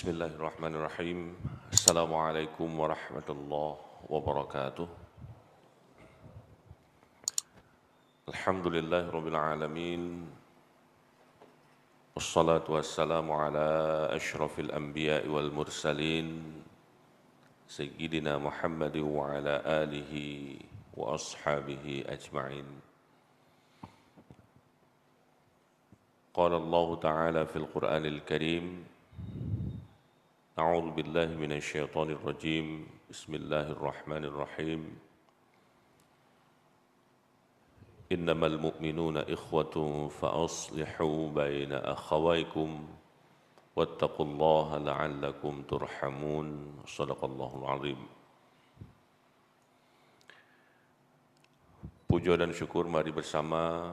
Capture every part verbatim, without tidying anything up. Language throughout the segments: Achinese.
Bismillahirrahmanirrahim. Assalamualaikum warahmatullahi wabarakatuh. Alhamdulillahirabbil alamin. Wassalatu wassalamu ala asyrafil anbiya'i wal mursalin, Sayyidina Muhammad wa ala alihi wa ashabihi ajma'in. Qala Allahu ta'ala fil Qur'anil Karim, A'udzu billahi minasy syaithanir rajim. Bismillahirrahmanirrahim. Innamal mu'minuna ikhwatun fa aslihu baina akhawaikum wattaqullaha la'allakum turhamun. Shadaqallahul azim. Puja dan syukur mari bersama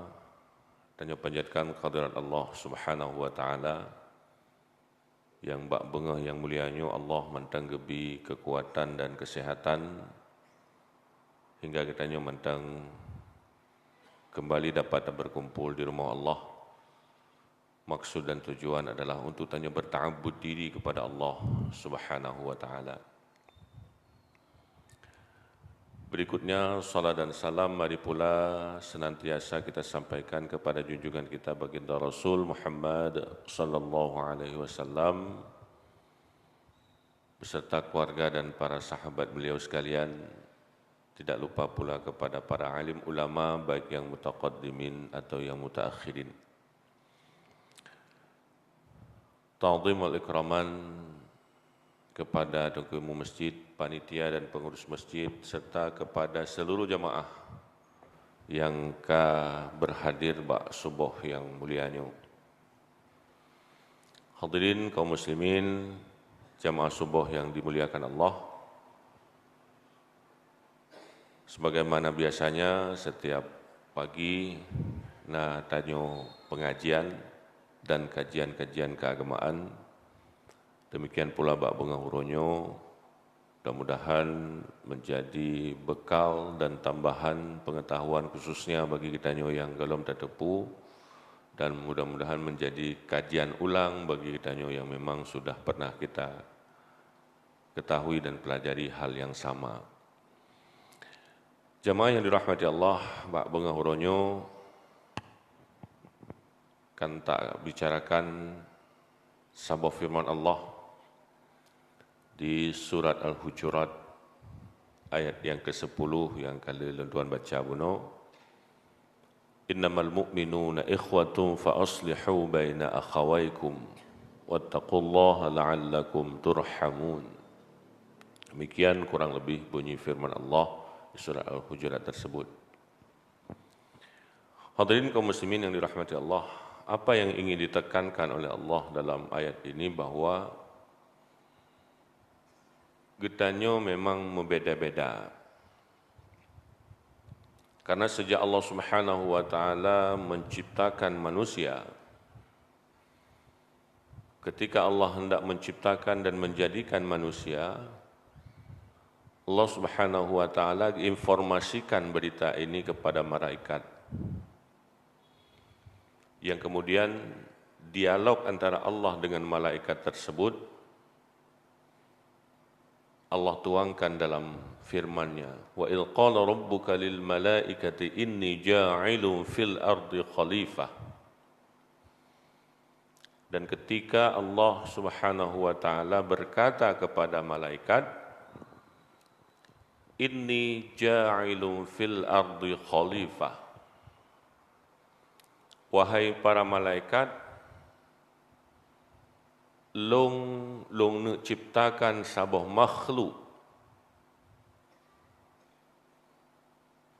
tanyoe panjatkan kehadirat Allah Subhanahu wa Ta'ala, nyang bak beungoh nyang mulia nyoe Allah mantong geubri keukuatan dan keuseuhatan, hingga geutanyoe mantong keumbali dapat berkumpul di rumoh Allah. Maksud dan tujuan adalah untuk tanyoe berta'abbud diri kepada Allah Subhanahu wa Ta'ala. Berikutnya, salat dan salam mari pula senantiasa kita sampaikan kepada junjungan kita Baginda Rasul Muhammad sallallahu alaihi wasallam beserta keluarga dan para sahabat beliau sekalian, tidak lupa pula kepada para alim ulama, baik yang mutaqaddimin atau yang mutaakhirin. Ta'zim wal ikraman kepada Teungku Imum Masjid, panitia dan pengurus masjid, serta kepada seluruh jamaah nyang ka berhadir bak suboh nyang mulia nyoe. Hadirin kaum muslimin, jamaah suboh nyang dimuliakan Allah, sebagaimana biasanya, setiap pagi na tanyoe pengajian dan kajian-kajian keagamaan. Demikian pula bak beungoh uroe nyoe, mudah-mudahan menjadi bekal dan tambahan pengetahuan, khususnya bagi geutanyoe nyang golom tateupeue, dan mudah-mudahan menjadi kajian ulang bagi geutanyoe nyang memang sudah pernah kita ketahui dan pelajari hal yang sama. Jamaah yang dirahmati Allah, bak beungoh uroe nyoe kan tabicarakan saboh firman Allah di surat Al-Hujurat ayat yang ke sepuluh nyang ka lheueh lôn tuan baca bunoe. Innamal mu'minuna ikhwatun fa aslihu baina akhawaikum wattaqullaha la'allakum turhamun. Demikian kurang lebih bunyi firman Allah di surat Al-Hujurat tersebut. Hadirin kaum muslimin yang dirahmati Allah, apa yang ingin ditekankan oleh Allah dalam ayat ini bahwa geutanyoe memang meubeda-beda. Karena sejak Allah Subhanahu wa Ta'ala menciptakan manusia, ketika Allah hendak menciptakan dan menjadikan manusia, Allah Subhanahu wa Ta'ala informasikan berita ini kepada malaikat. Yang kemudian dialog antara Allah dengan malaikat tersebut Allah tuangkan dalam firman-Nya, "Wa idh qala rabbuka lil malaikati inni ja'ilun fil ardi khalifah." Dan ketika Allah Subhanahu wa Ta'ala berkata kepada malaikat, "Inni ja'ilun fil ardi khalifah." Wahai para malaikat, lôn, lôn neuk ciptakan saboh makhluk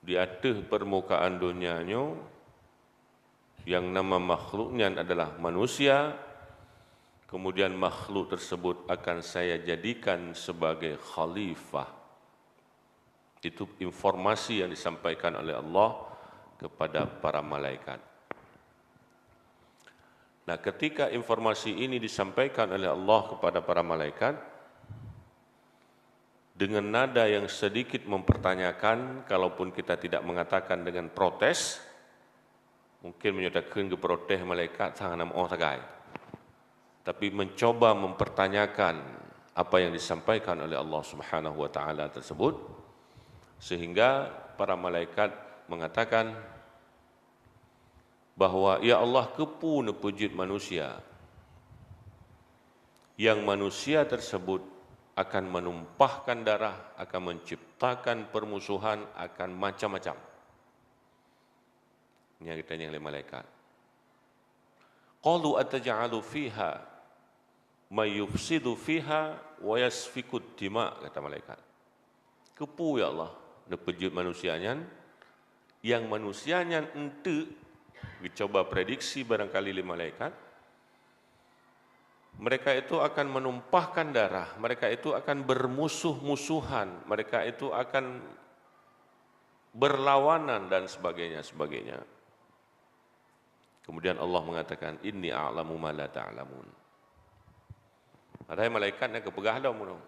di ateueh permukaan donya nyoe, yang nama makhluk nyan adalah manusia, kemudian makhluk tersebut akan saya jadikan sebagai khalifah. Itu informasi yang disampaikan oleh Allah kepada para malaikat. Nah, ketika informasi ini disampaikan oleh Allah kepada para malaikat, dengan nada yang sedikit mempertanyakan, kalaupun kita tidak mengatakan dengan protes, mungkin meunyoe takheun geuprotes malaikat, sang hana meu'oh sagai. tapi mencoba mempertanyakan apa yang disampaikan oleh Allah Subhanahu wa Ta'ala tersebut, sehingga para malaikat mengatakan bahwa, "Ya Allah, keupeue neupeujeuet manusia? Yang manusia tersebut akan menumpahkan darah, akan menciptakan permusuhan, akan macam-macam." Nyan geutanyong lé malaikat. "Qalu ataj'alu fiha may yufsidu fiha wa yasfikud dima," kata malaikat. "Keupeue, ya Allah, neupeujeuet manusia nyan, yang manusia nyan enteuk," geucoba prediksi barangkali lé malaikat, "mereka itu akan menumpahkan darah, mereka itu akan bermusuh-musuhan, mereka itu akan berlawanan dan sebagainya, sebagainya." Kemudian Allah mengatakan, "Inni a'lamu ma la ta'lamun." Padahai malaikat nyan geupeugah lom,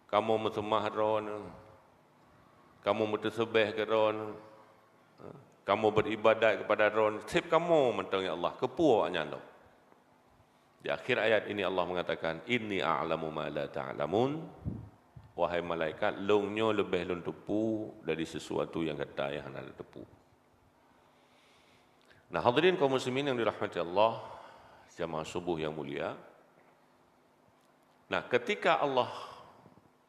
"Kamoe meuseumah Droeneuh, kamoe meuteuseubeh keu Droeneuh, kamoe beribadat kepada Droeneuh, seb kamoe mantong, ya Allah, keupeue awaknyan lom?" Di akhir ayat ini Allah mengatakan, "Inni a'lamu ma la ta'lamun." Wahai malaikat, lôn nyoe leubeh lôn teupeu dari sesuatu nyang gata nyang hana tateupeue. Nah, hadirin kaum muslimin yang dirahmati Allah, jamaah subuh yang mulia. Nah, ketika Allah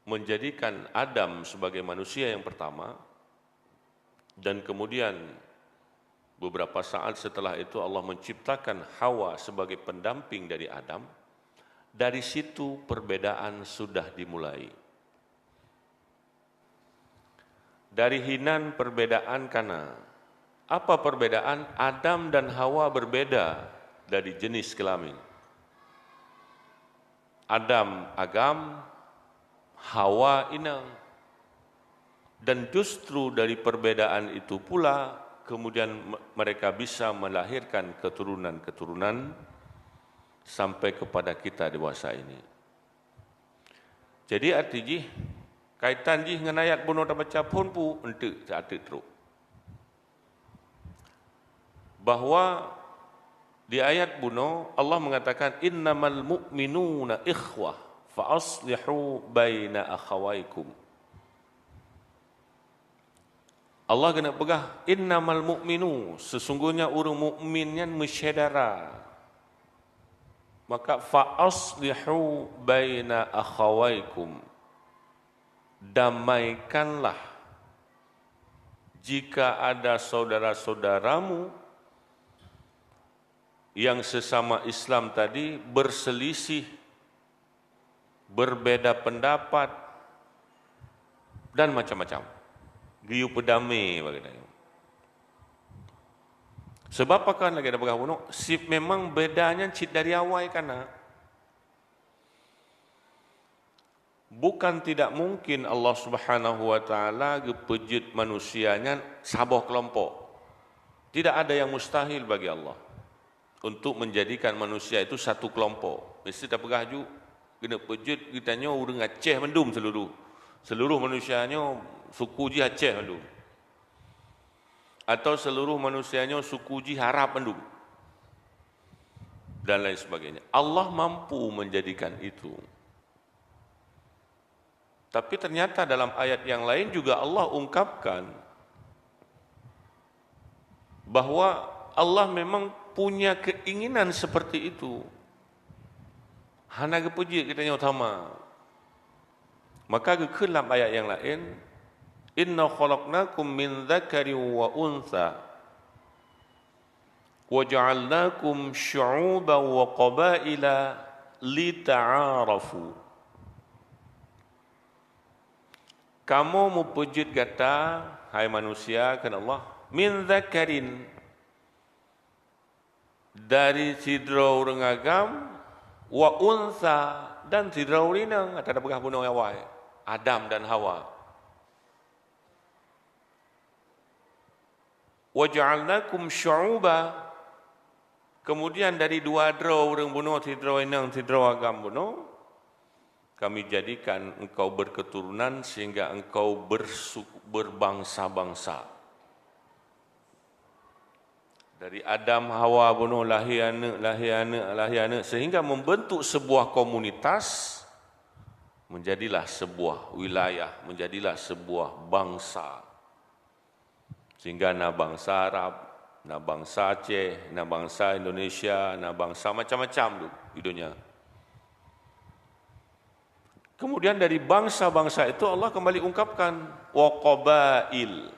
menjadikan Adam sebagai manusia yang pertama, dan kemudian beberapa saat setelah itu Allah menciptakan Hawa sebagai pendamping dari Adam, dari situ perbedaan sudah dimulai. Dari hinan perbedaan kana. Apa perbedaan? Adam dan Hawa berbeda dari jenis kelamin. Adam agam, Hawa inong. Dan justru dari perbedaan itu pula, kemudian me-, mereka bisa melahirkan keturunan-keturunan sampai kepada kita dewasa ini. Jadi, arti jih, kaitan jih ngon ayat bunoe tabaca phon pu, enteuk, saat trok. Bahwa di ayat bunoe, Allah mengatakan, "Innamal mu'minuna ikhwah, fa aslihu baina akhawaikum." Allah keuneuk peugah, "Innamal mu'minu," sesungguhnya ureuëng mukmin nyan meusyedara. Maka, "Fa aslihu baina akhawaikum," damaikanlah jika ada saudara-saudaramu yang sesama Islam tadi berselisih, berbeda pendapat, dan macam-macam. Geuyue peudamé bak geutanyoe. Sebab pakon lagée na peugah bunoe, si memang beda nyan cit dari awai kana. Bukan tidak mungkin Allah Subhanahu wa Ta'ala geupeujeuet manusia nyan saboh keulompok. Tidak ada yang mustahil bagi Allah untuk menjadikan manusia itu satu kelompok. Mesti tapeugah ju, geuneuk peujeuet geutanyoe ureuëng Aceh mandum seluruh. Seluruh manusia nyoe suku jih Aceh mandum. Atau seluruh manusia nyoe suku jih Arab mandum. Dan lain sebagainya. Allah mampu menjadikan itu. Tapi ternyata dalam ayat yang lain juga Allah ungkapkan bahwa Allah memang punya keinginan seperti itu. Hana geupeujeuet geutanyoe sama. Maka geukheun lam ayat yang lain, "Inna khalaqnakum min dzakarin wa untsa, wa ja'alnakum syu'uban wa qabaila lita'arafu." Kamoe mupeujeuet gata, hai manusia, kheun Allah, "min dzakarin," dari sidroe ureuëng agam, "wa untsa," dan sidroe ureuëng inong, ata tapeugah bunoe awai, Adam dan Hawa. "Wa ja'alnakum syu'uba," kemudian dari dua droe ureuëng bunoe, sidroe inong, sidroe agam bunoe, Kami jadikan engkau berketurunan sehingga engkau bersu-, berbangsa-bangsa. Dari Adam, Hawa bunoe lahé aneuëk, lahé aneuëk, lahé aneuëk, sehingga membentuk sebuah komunitas, menjadilah sebuah wilayah, menjadilah sebuah bangsa. Sehingga na bangsa Arab, na bangsa Aceh, na bangsa Indonesia, na bangsa macam-macam tu di dunia. Kemudian dari bangsa-bangsa itu Allah kembali ungkapkan, "Wa qabail."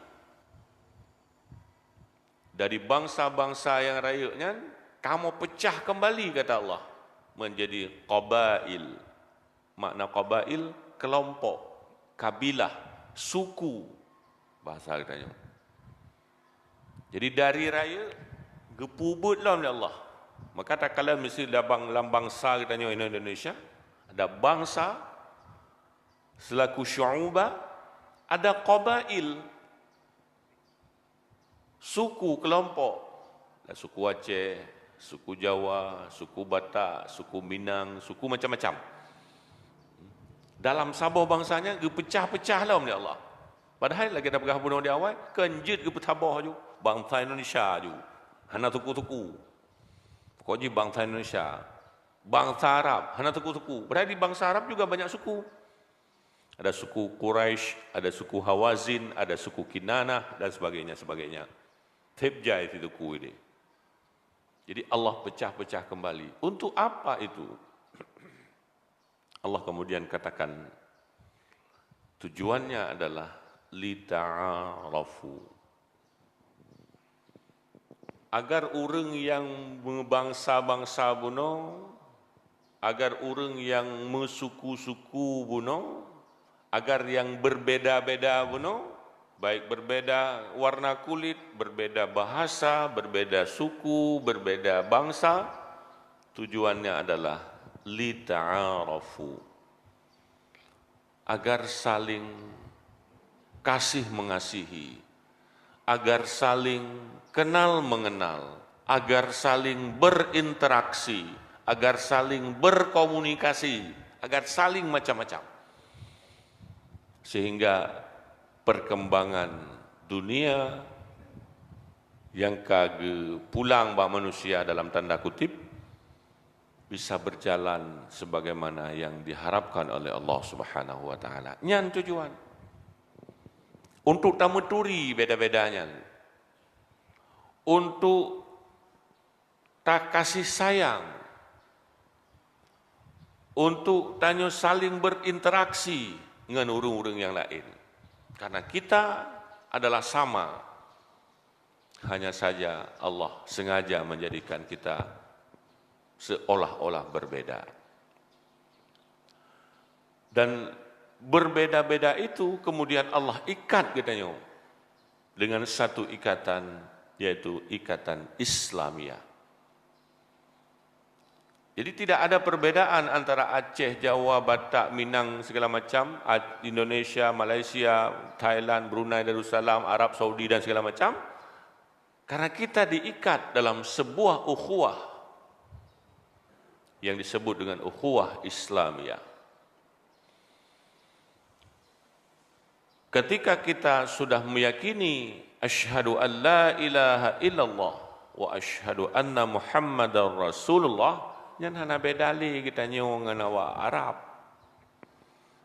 Dari bangsa-bangsa yang rayeuk nyan, kamoe pecah kembali, kata Allah, menjadi qabail. Makna qabail, kelompok, kabilah, suku, bahasa geutanyoe. Jadi dari rayeuk geupeubuet lom lé Allah. Maka takalon miseue labang lam bangsa geutanyoe Indonesia, ada bangsa selaku syu'uba, ada qabail, suku, kelompok. Ada suku Aceh, suku Jawa, suku Batak, suku Minang, suku macam-macam. Dalam saboh bangsa nyan geupecah-pecah lom lé Allah. Padahai lagée tapeugah bunoe di awai, kon jeuet geupeusaboh aju, bangsa Indonesia aju. Hana suku-suku. Pokok jih bangsa Indonesia. Bangsa Arab, hana suku-suku. Padahai di bangsa Arab juga banyak suku. Ada suku Quraisy, ada suku Hawazin, ada suku Kinanah, dan sebagainya, sebagainya. Seb jai sisuku ini. Jadi Allah pecah-pecah kembali. Untuk apa itu? Allah kemudian katakan, tujuannya adalah lita'arafu. Agar ureuëng nyang meubangsa-bangsa bunoe, agar ureuëng nyang meusuku-suku bunoe, agar nyang berbeda-beda bunoe, baik berbeda warna kulit, berbeda bahasa, berbeda suku, berbeda bangsa, tujuannya adalah lita'arafu, agar saling kasih mengasihi, agar saling kenal mengenal, agar saling berinteraksi, agar saling berkomunikasi, agar saling macam-macam. Sehingga perkembangan dunia yang ka geupulang bak manusia dalam tanda kutip, bisa berjalan sebagaimana yang diharapkan oleh Allah Subhanahu wa Taala. Nyan tujuan. Untuk tameuturi beda-beda nyan. Untuk takasih sayang. Untuk tanyoe saling berinteraksi ngon ureuëng-ureuëng nyang laén. Karena kita adalah sama. Hanya saja Allah sengaja menjadikan kita seolah-olah berbeda. Dan berbeda-beda itu kemudian Allah ikat geutanyoe dengan satu ikatan, yaitu ikatan Islamiyah. Jadi tidak ada perbedaan antara Aceh, Jawa, Batak, Minang, segala macam, A-, Indonesia, Malaysia, Thailand, Brunei Darussalam, Arab Saudi dan segala macam. Karena kita diikat dalam sebuah ukhuwah yang disebut dengan ukhuwah Islamiyah. Ketika kita sudah meyakini, "Asyhadu an la ilaha illallah wa asyhadu anna Muhammadar Rasulullah," nyan hana beda lé geutanyoe ngon awak Arab.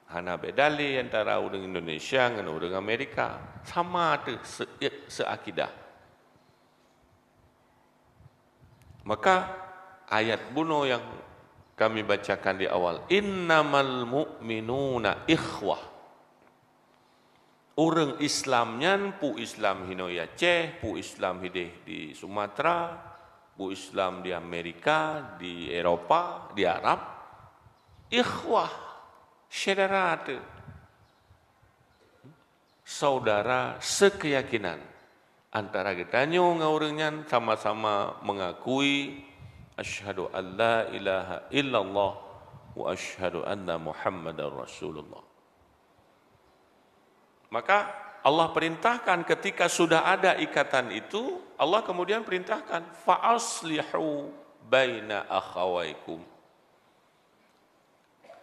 Hana beda lé antara ureuëng Indonesia ngon ureuëng Amerika. Sama teuh se-, seuakidah. Maka ayat bunoe yang kami bacakan di awal, "Innamal mu'minuna ikhwah." Ureuëng Islam nyan, peue Islam hinoe Aceh, peue Islam hideh di Sumatera, peue Islam di Amerika, di Eropa, di Arab, ikhwah, syedara teuh. Saudara sekeyakinan. Antara geutanyoe ngon ureuëng nyan sama-sama mengakui, "Asyhadu an la ilaha illallah wa asyhadu anna Muhammadar Rasulullah." Maka Allah perintahkan, ketika sudah ada ikatan itu, Allah kemudian perintahkan, "Fa aslihu baina akhawaikum."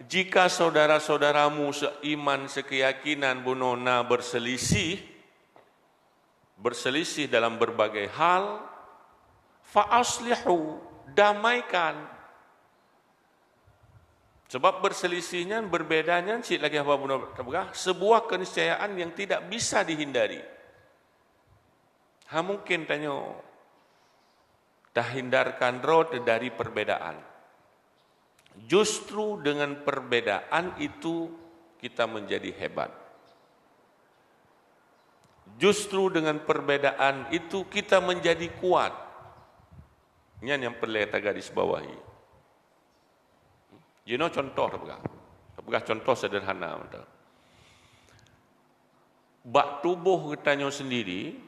Jika saudara-saudaramu seiman, sekeyakinan bunoe na berselisih, berselisih dalam berbagai hal, Fa aslihu, damaikan. Sebab berselisih nyan, berbeda nyan, cit lagée haba bunoe tapeugah, sebuah keniscayaan yang tidak bisa dihindari. Ha mungkin tanyoe tahindarkan droe dari perbedaan. Justru dengan perbedaan itu kita menjadi hebat. Justru dengan perbedaan itu kita menjadi kuat. Nyan nyang peureulée tagarisbawahi. Jinoe contoh tapeugah. Tapeugah contoh sederhana mantong. Bak tuboh geutanyoe sendiri,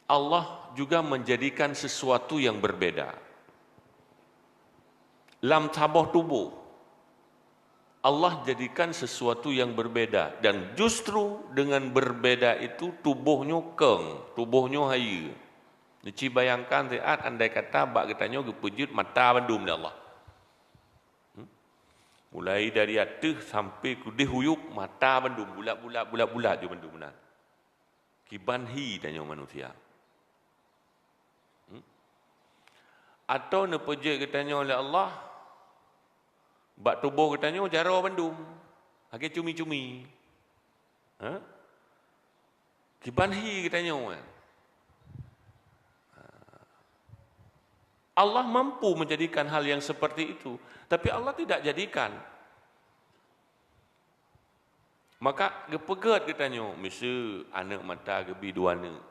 Allah juga menjadikan sesuatu yang berbeda. Lam saboh tuboh, Allah jadikan sesuatu yang berbeda, dan justru dengan berbeda itu tuboh nyoe keung, tuboh nyoe hayeue. Neuci bayangkan siat, andai kata bak geutanyoe geupeujeuet mata bandum lé Allah. Hmm? Mulai dari ateueh sampai keudeh uyueb, mata bandum, bulat-bulat, bulat-bulat ju bandum meunan. Kiban hi tanyoe manusia. Hmm? Atau neupeujeuet geutanyoe lé Allah, bak tuboh geutanyoe jaroe bandum, lagée cumi-cumi. Ha? Kiban hi geutanyoe, kan? Allah mampu menjadikan hal yang seperti itu, tapi Allah tidak jadikan. Maka geupeugét geutanyoe, miseue aneuëk mata geubi dua aneuëk,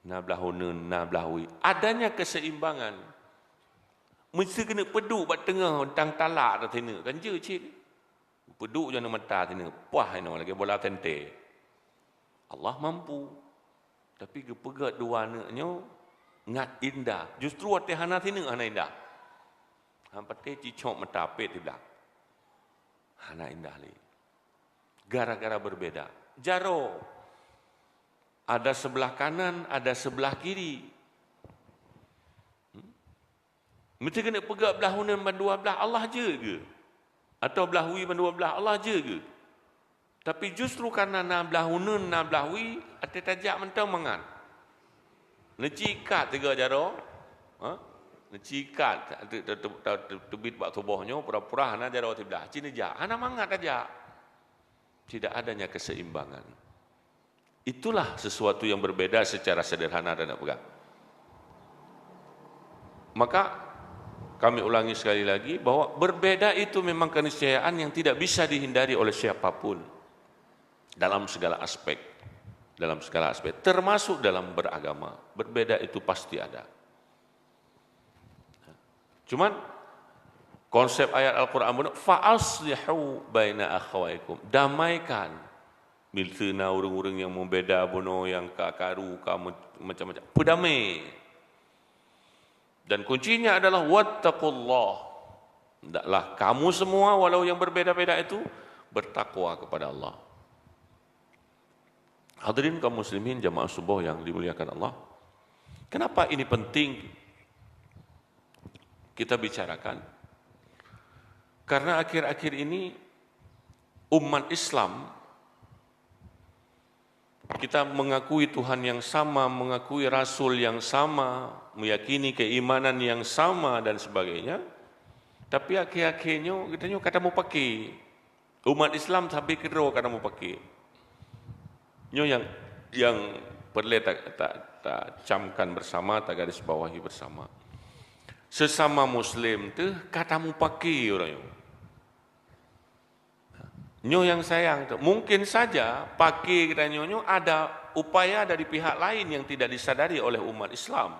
na blah uneuen, na blah wie. Adanya keseimbangan. Miseue keuneuk peuduek bak teungoh, tang talak dah sineuk, kan jeuet cit. Peuduek jih aneuëk mata sineuk, puah inoe lagée bola tente. Allah mampu. Tapi geupeugét dua aneuëk nyoe ngat indah. Justru watée hana sineuk hana indah. Han patéh cicok mata pet siblah. Hana indah lé. Gara-gara berbeda. Jaroe. Ada sebelah kanan, ada sebelah kiri. Hmm? Meusti keuneuk peugah blah uneuen bandua blah Allah jeuet geuh? Atawa blah wie bandua blah Allah jeuet geuh? Tapi justru kareuna na blah uneuen, na blah wie, até tajak mantong mangat. Neucikat tiga jaroe, ha? Neucikat, te-, te-, te-, te-, teubiet bak tuboh nyoe, pura-pura hana jaroe siblah. Ci neujak, hana mangat tajak. Tidak adanya keseimbangan. Itulah sesuatu yang berbeda secara sederhana dan nak pegang. Maka, kami ulangi sekali lagi bahwa berbeda itu memang keniscayaan yang tidak bisa dihindari oleh siapapun dalam segala aspek. Dalam segala aspek, termasuk dalam beragama. Berbeda itu pasti ada. Cuman, konsep ayat Al-Quran bunoe, "Fa aslihu baina akhawaikum." Damaikan. Bila na ureuëng-ureuëng nyang meubeda bunoe, nyang ka karu, ka me-, macam-macam. Peudamai. Dan kuncinya adalah, "Wattaqullah." Hendaklah kamu semua, walau yang berbeda-beda itu, bertakwa kepada Allah. Hadirin kaum muslimin, jamaah subuh yang dimuliakan Allah. Kenapa ini penting kita bicarakan? Karena akhir-akhir ini umat Islam, kita mengakui Tuhan yang sama, mengakui rasul yang sama, meyakini keimanan yang sama dan sebagainya. Tapi akhir-akhir nyoe, kita nyoe kata mupaki. Umat Islam sabe keudroe ka na mupaki. Nyoe nyang, nyang peureulée ta, ta, tacamkan bersama, tagarisbawahi bersama. Sesama Muslim teuh ka tamupaki uroe nyoe. Nyoe nyang sayang teuh. Mungkin saja paki geutanyoe nyoe ada upaya dari pihak lain yang tidak disadari oleh umat Islam.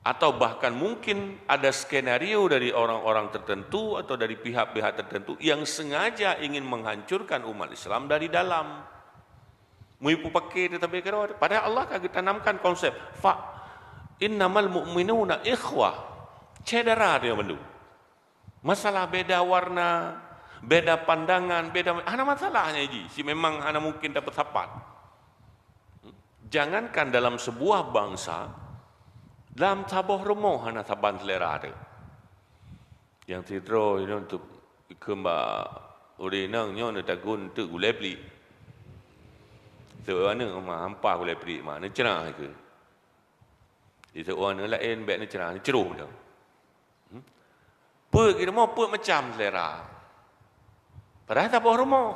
Atau bahkan mungkin ada skenario dari orang-orang tertentu atau dari pihak-pihak tertentu yang sengaja ingin menghancurkan umat Islam dari dalam. Meupaki teutabé keudroe. Padahal Allah ka geutanamkan konsep, "Fa innamal mu'minuna ikhwah." Syedara dia bandum. Masalah beda warna, beda pandangan, beda, hana masalah nyan jih. Si memang hana mungkin tapeusapat. Jangankan dalam sebuah bangsa, dalam saboh rumoh hana saban selera teuh. Nyang sidroe nyoe untuk ikheun bak ureuëng inong nyoe neutagun teuk gulée pliek. Teuk aneuk ma hampa gulée pliek ma neucrah ikheun. Di situ ureueng laén bèk neuceurah, neucroh dah. Hmm? Peuet gitu mau, peuet macam selera. Padahai saboh rumoh.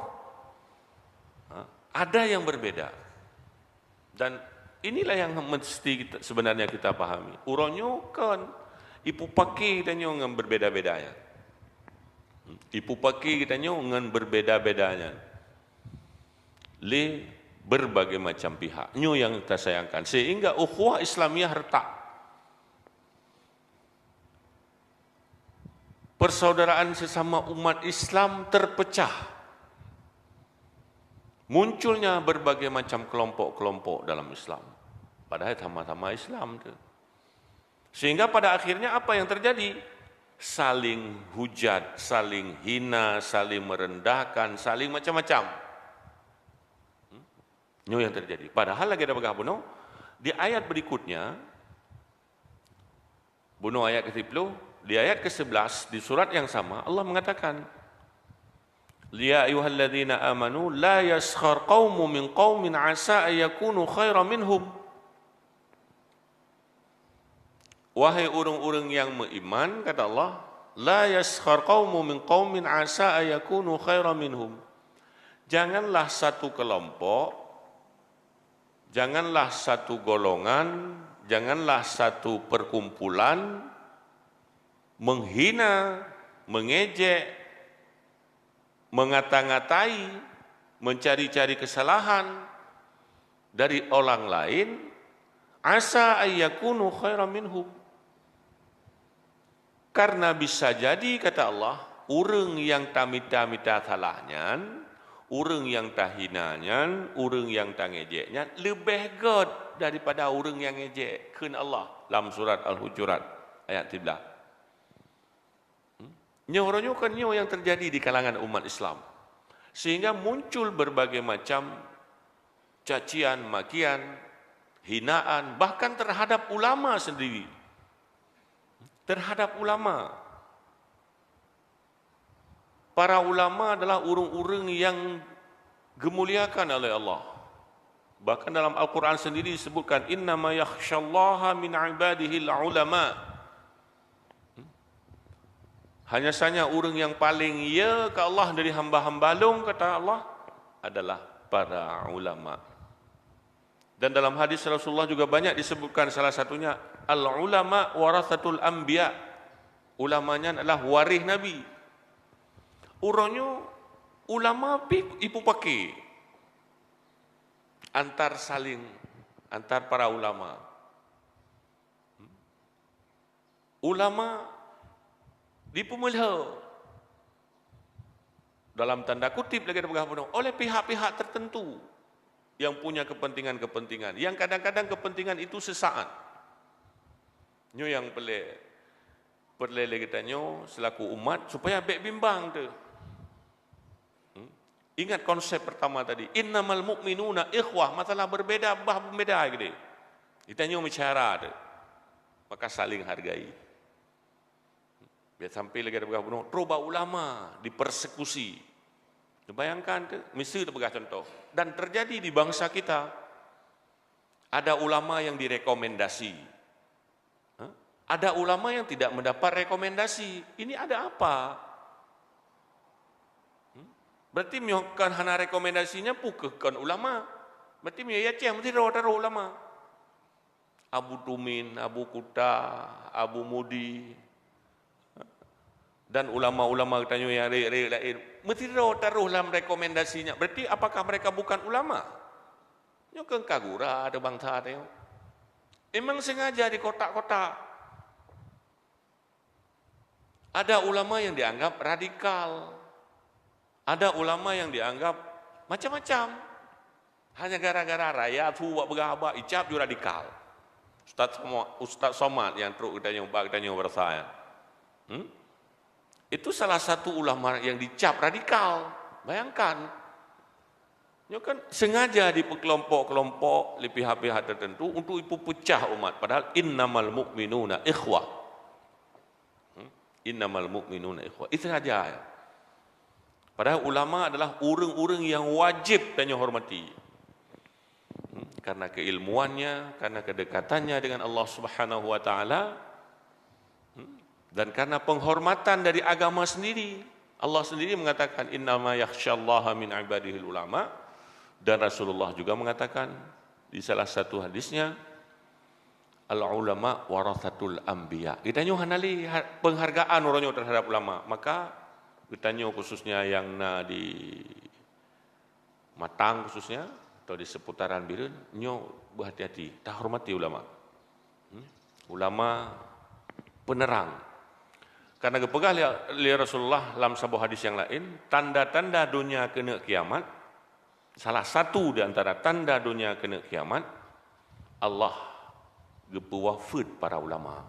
Ha? Ada yang berbeda. Dan inilah yang mesti kita, sebenarnya kita pahami. Uroe nyoe kon ipupaki tanyoe ngon berbeda-beda nyan. Hmm? Ipupaki tanyoe ngon berbeda-beda nyan. Lé berbagai macam pihak. Nyoe yang kita sayangkan. Sehingga ukhuwah Islamiyah retak. Persaudaraan sesama umat Islam terpecah. Munculnya berbagai macam kelompok-kelompok dalam Islam. Padahai sama-sama Islam tu. Sehingga pada akhirnya apa yang terjadi? Saling hujat, saling hina, saling merendahkan, saling macam-macam. Hmm? Nyoe yang terjadi. Padahal lagèe dah peugah bunoe, di ayat berikutnya, bunoe ayat ke sepuluh, di ayat ke sebelas, di surat yang sama, Allah mengatakan, "Ya ayyuhalladzina amanu, la yaskhar qaumun min qaumin asa an yakunu khairan minhum." Wahai ureueng-ureueng nyang meuiman, kata Allah, "La yaskhar qaumun min qaumin asa an yakunu khairan minhum." Janganlah satu kelompok, janganlah satu golongan, janganlah satu perkumpulan menghina, mengejek, mengata-ngatai, mencari-cari kesalahan dari orang lain, asa an yakunu khairan minhum. Karena bisa jadi, kata Allah, ureueng nyang tamita-mita salah nyan, ureueng nyang tahina nyan, ureueng nyang tangejek nyan leubeh göt daripada ureueng nyang ngejek, kheun Allah lam surat Al-Hujurat ayat tibelas. Hmm? Nyoe uroe nyoe kan nyoe yang terjadi di kalangan umat Islam. Sehingga muncul berbagai macam cacian, makian, hinaan, bahkan terhadap ulama sendiri. Terhadap ulama. Para ulama adalah ureueng-ureueng yang geumuliakan oleh Allah. Bahkan dalam Al-Quran sendiri disebutkan, "Innama yakhsyallaha min ibadihil ulama." Hanya saja ureueng yang paling ya ke Allah dari hamba-hamba Lôn, kata Allah, adalah para ulama. Dan dalam hadis Rasulullah juga banyak disebutkan, salah satunya, "Al-ulama warasatul anbiya." Ulama nyan adalah waréh Nabi. Uroe nyoe ulama pih ipupaki antar saling, antar para ulama. Ulama dipeumeuliha, dalam tanda kutip lagèe peugah bunoe, oleh pihak-pihak tertentu yang punya kepentingan-kepentingan, yang kadang-kadang kepentingan itu sesaat. Nyoe nyang peureulèe, peureulèe lé geutanyoe selaku umat supaya bèk bimbang teuh. Hmm? Ingat konsep pertama tadi, "Innamal mu'minuna ikhwah", masalah berbeda, bah berbeda geude. Geutanyoe meusyara teuh. Maka saling hargai. Bèk sampai lagèe peugah bunoe, troh bak ulama dipersekusi. Bayangkan teuh, miseue teupeugah contoh. Dan terjadi di bangsa kita, ada ulama yang direkomendasi. Hah? Ada ulama yang tidak mendapat rekomendasi. Ini ada apa? Hmm? Berarti meunyoe kon hana rekomendasinya, peu kheueh kon ulama. Berarti meunyoe i Aceh meusidroe taroh ulama. Abu Tumin, Abu Kuta, Abu Mudi, dan ulama-ulama geutanyoe nyang rayeuk-rayeuk laén, meusidroe taroh lam rekomendasi nyan. Berarti apakah mereka bukan ulama? Nyoe keuh ka gura teuh bansa tanyoe. Memang sengaja dikotak-kotak. Ada ulama yang dianggap radikal. Ada ulama yang dianggap macam-macam. Hanya gara-gara raya su bak peugah haba, icap ju radikal. Ustaz Somad, Ustaz Somad nyang trok geutanyoe, bak geutanyoe baroesa nyan. Hmm? Itu salah satu ulama yang dicap radikal. Bayangkan. Nyoe kan sengaja dipeukelompok-kelompok lé pihak-pihak tertentu untuk ipeupecah umat. Padahal innamal mu'minuna ikhwah. Hmm? "Innamal mu'minuna ikhwah." Itu saja. Padahal ulama adalah ureueng-ureueng yang wajib tanyoe hormati. Hmm? karena keilmuannya, karena kedekatannya dengan Allah Subhanahu wa Taala, hmm, dan karena penghormatan dari agama sendiri. Allah sendiri mengatakan, "Innama yakhsyallaha min ibadihil ulama." Dan Rasulullah juga mengatakan di salah satu hadisnya, "Al ulama warathatul anbiya." Geutanyoe hana lé ha-, penghargaan uroe nyoe terhadap ulama. Maka geutanyoe khususnya yang na di Matang khususnya, atau di seputaran Bireuen, nyoe beuhati-hati, tahormati ulama. Hmm? Ulama penerang. Karena geupeugah lé, lé Rasulullah lam saboh hadis nyang laén, tanda-tanda donya keuneuk kiamat, salah satu di antara tanda donya keuneuk kiamat, Allah geupeuwafeuet para ulama.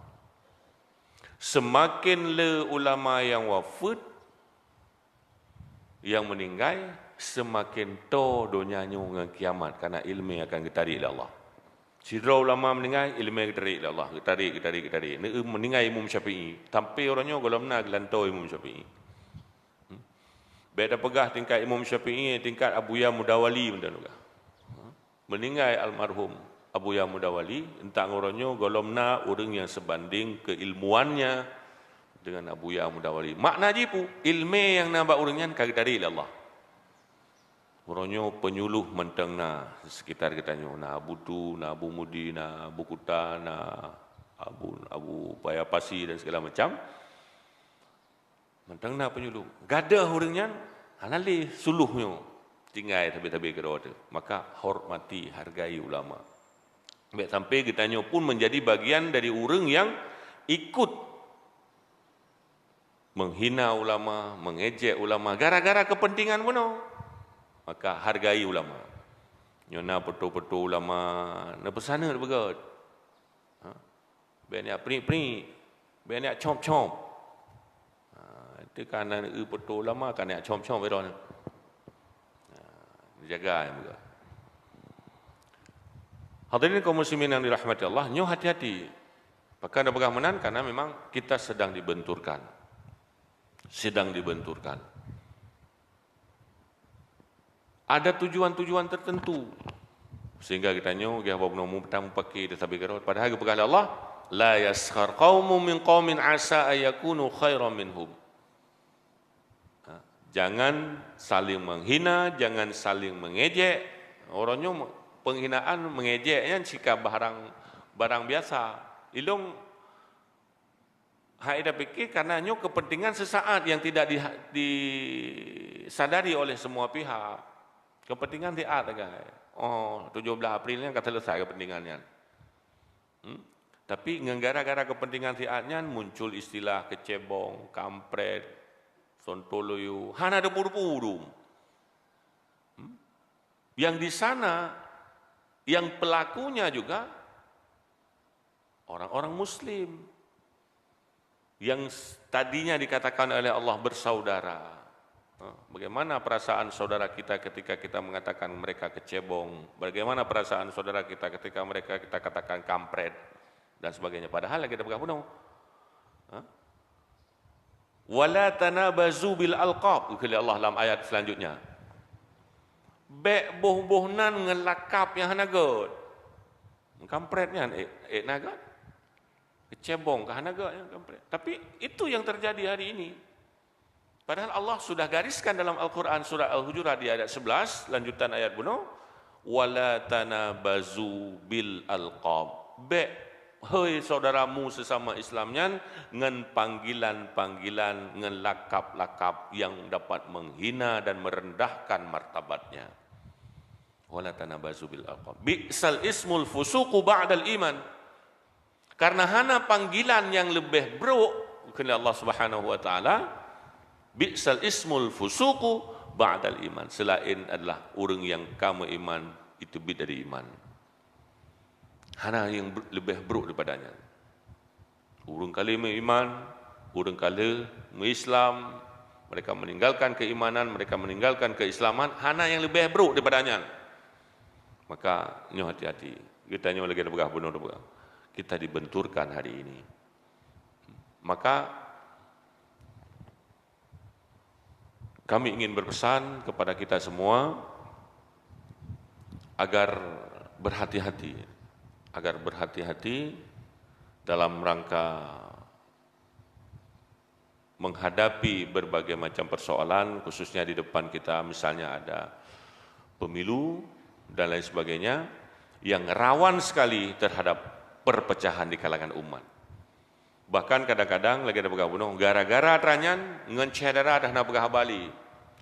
Seumaken le ulama nyang wafeuet, nyang meuninggai, seumaken toe donya nyoe ngon kiamat, karena ileumé akan geutarek lé Allah. Sidroe ulama meuninggai, ileumé geutarek lé Allah, geutarek, geutarek, geutarek. Neu-, meuninggai Imam Syafi'i, sampoe uroe nyoe gohlom na geulantoe Imam Syafi'i. Hmm? Bék tapeugah tingkat Imam Syafi'i, tingkat Abuya Mudawali mantong peugah. Meuninggai almarhum Abuya Mudawali, entak ngon uroe nyoe gohlom na ureuëng nyang seubandéng keuilmuannya dengan Abuya Mudawali. Makna jih peue? Ileumé nyang na bak ureuëng nyan ka geutarek lé Allah. Uroe nyoe penyuluh mantong na di sekitar geutanyoe, na Abu Tu, na Abu Mudi, na Abu Kuta, na Abu, Abu Paya Pasi dan segala macam. Mantong na penyuluh. Gadôh ureuëng nyan, hana lé suluh nyoe tinggai sabe-sabe keudroe teuh. Maka hormati, hargai ulama. Bék sampoe geutanyoe pun menjadi bagian dari ureuëng nyang ikut menghina ulama, mengejek ulama gara-gara kepentingan bunoe. Maka hargai ulama. Nyoe na peutoe-peutoe ulama, na peusaneut beugöt. Ha? Bék neujak prik-prik, bék neujak cop-cop. Ha, itu kan na eu peutoe ulama, kan neujak cop-cop ira nyoe. Ha, jaga nyang beugöt. Hadirin kaum muslimin yang dirahmati Allah, nyoe hati-hati. Pakon tapeugah meunan, karena memang kita sedang dibenturkan. Sedang dibenturkan. Ada tujuan-tujuan tertentu. Sehingga geutanyoe, geuh haba bunoe mutang mupake di sabe keudroe. Padahal geupeugah lé Allah, "La yaskhar qaumun min qaumin asa an yakunu khairan minhum." Ha, jangan saling menghina, jangan saling mengejek. Uroe nyoe penghinaan, mengejek nyan sika barang, barang biasa. Ilong hai tapike karena nyoe kepentingan sesaat yang tidak di, disadari oleh semua pihak. Kepentingan siat sagai. Oh, tujoh blaih April nyan ka selesai kepentingan nyan. Hmm? Tapi ngon gara-gara kepentingan siat nyan muncul istilah kecebong, kampret, sontoloyo, hana debu-debu dum. Hmm? Yang di sana, yang pelakunya juga orang-orang muslim yang s-, tadinya dikatakan oleh Allah bersaudara. Ha, bagaimana perasaan saudara kita ketika kita mengatakan mereka kecebong? Bagaimana perasaan saudara kita ketika mereka kita katakan kampret dan sebagainya? Padahal lagi ada peugah bunoe. Ha? "Wala tanabazu bil alqab," kheun lé Allah lam ayat selanjutnya. "Bék boh-boh nan ngon lakab nyang hana göt." Kampret nyan, eh, eh, na göt. Kecebong ka hana göt nyan kampret. Tapi itu yang terjadi hari ini. Padahal Allah sudah gariskan dalam Al-Quran surat Al-Hujurat di ayat sebelas, lanjutan ayat bunoe, "Wala tanabazu bil alqab." Bék, hei saudaramu sesama Islam nyan, ngon panggilan-panggilan, ngon lakab-lakab yang dapat menghina dan merendahkan martabatnya. "Wala tanabazu bil alqab. Bi'sal ismul fusuqu ba'dal iman." Karena hana panggilan nyang leubeh brok, kheun lé Allah Subhanahu wa Taala, "Bi'sal ismul fusuqu ba'dal iman." Selain adalah ureuëng nyang ka meuiman, itu bit dari iman. Hana nyang ber-, leubeh brok daripada nyan. Ureuëng ka lheueh meuiman, ureuëng ka lheueh meuislam, mereka meninggalkan keimanan, mereka meninggalkan keislaman, hana nyang leubeh brok daripada nyan. Maka nyoe hati-hati. Geutanyoe lagée tapeugah bunoe tapeugah. Kita dibenturkan hari ini. Maka kami ingin berpesan kepada kita semua agar berhati-hati, agar berhati-hati dalam rangka menghadapi berbagai macam persoalan, khususnya di depan kita, misalnya ada pemilu dan lain sebagainya, yang rawan sekali terhadap perpecahan di kalangan umat. Bahkan kadang-kadang lagèe na peugah bunoe, gara-gara tanyan ngon syedara dah na peugah bali.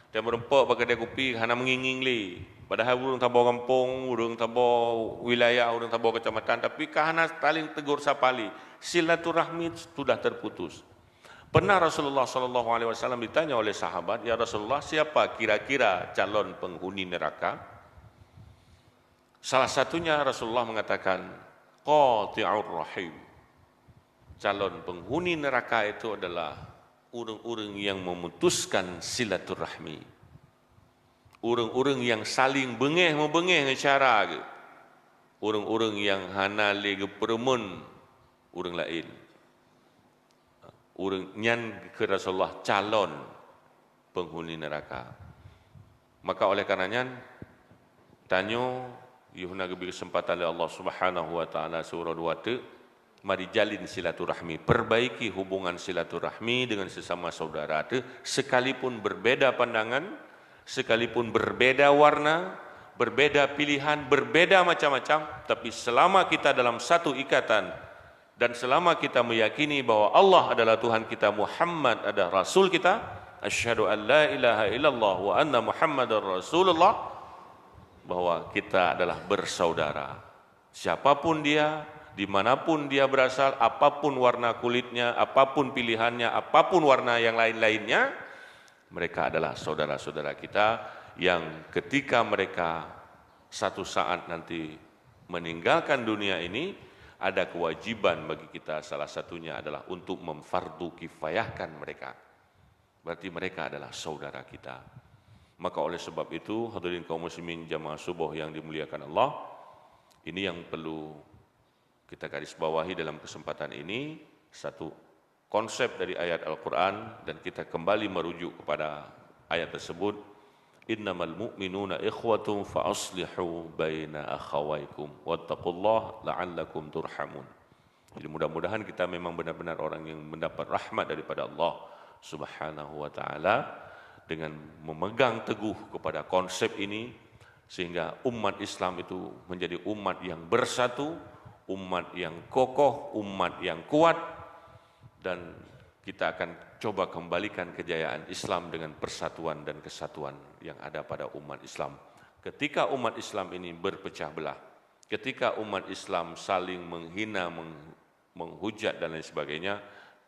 Dan meureumpok bak keudè kupi hana meungieng-ngieng lé. Padahai ureueng saboh gampông, ureueng saboh wilayah, ureueng saboh kecamatan, tapi ka hana saling tegur sapa lé. Silaturahmi sudah terputus. Pernah Rasulullah sallallahu alaihi wasallam ditanya oleh sahabat, "Ya Rasulullah, siapa kira-kira calon penghuni neraka?" Salah satunya Rasulullah mengatakan, "Qati'ur rahim." Calon penghuni neraka itu adalah ureueng-ureueng yang memutuskan silaturahmi. Ureueng-ureueng yang saling beungéh-meubeungéh ngon syedara geuh. Ureueng-ureueng yang hana lé geupeureumeun ureueng laén. Ureueng nyan kheun Rasulullah calon penghuni neraka. Maka oleh karena nyan, tanyoe yoh na geubri keuseumpatan lé Allah Subhanahu wa Taala siuroe dua teuk, mari jalin silaturahmi, perbaiki hubungan silaturahmi dengan sesama saudara teuh, sekalipun berbeda pandangan, sekalipun berbeda warna, berbeda pilihan, berbeda macam-macam, tapi selama kita dalam satu ikatan, dan selama kita meyakini bahwa Allah adalah Tuhan kita, Muhammad adalah Rasul kita, asyhadu an la ilaha illallah wa anna Muhammadar Rasulullah, bahwa kita adalah bersaudara. Siapapun dia, dimanapun dia berasal, apapun warna kulitnya, apapun pilihannya, apapun warna yang lain-lainnya, mereka adalah saudara-saudara kita yang ketika mereka satu saat nanti meninggalkan dunia ini, ada kewajiban bagi kita, salah satunya adalah untuk memfardu kifayahkan mereka. Berarti mereka adalah saudara kita. Maka oleh sebab itu, hadirin kaum muslimin jamaah subuh yang dimuliakan Allah, ini yang perlu kita garis bawahi dalam kesempatan ini, satu konsep dari ayat Al-Quran, dan kita kembali merujuk kepada ayat tersebut, "Innamal mu'minuna ikhwatun fa aslihu baina akhawaikum wattaqullaha la'allakum turhamun." Jadi mudah-mudahan kita memang benar-benar orang yang mendapat rahmat daripada Allah Subhanahu wa Taala dengan memegang teguh kepada konsep ini, sehingga umat Islam itu menjadi umat yang bersatu, umat yang kokoh, umat yang kuat, dan kita akan coba kembalikan kejayaan Islam dengan persatuan dan kesatuan yang ada pada umat Islam. Ketika umat Islam ini berpecah belah, ketika umat Islam saling menghina, meng-, menghujat dan lain sebagainya,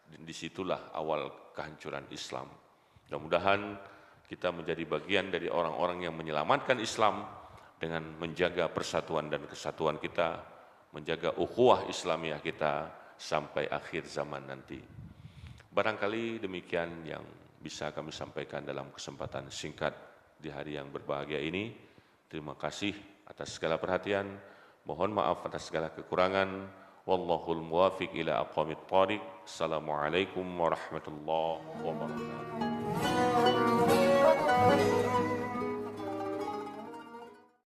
di situlah awal kehancuran Islam. Mudah-mudahan kita menjadi bagian dari orang-orang yang menyelamatkan Islam dengan menjaga persatuan dan kesatuan kita, menjaga ukhuwah Islamiyah kita sampai akhir zaman nanti. Barangkali demikian yang bisa kami sampaikan dalam kesempatan singkat di hari yang berbahagia ini. Terima kasih atas segala perhatian. Mohon maaf atas segala kekurangan. Wallahul muwafiq ila aqwamit thariq. Assalamualaikum warahmatullahi wabarakatuh.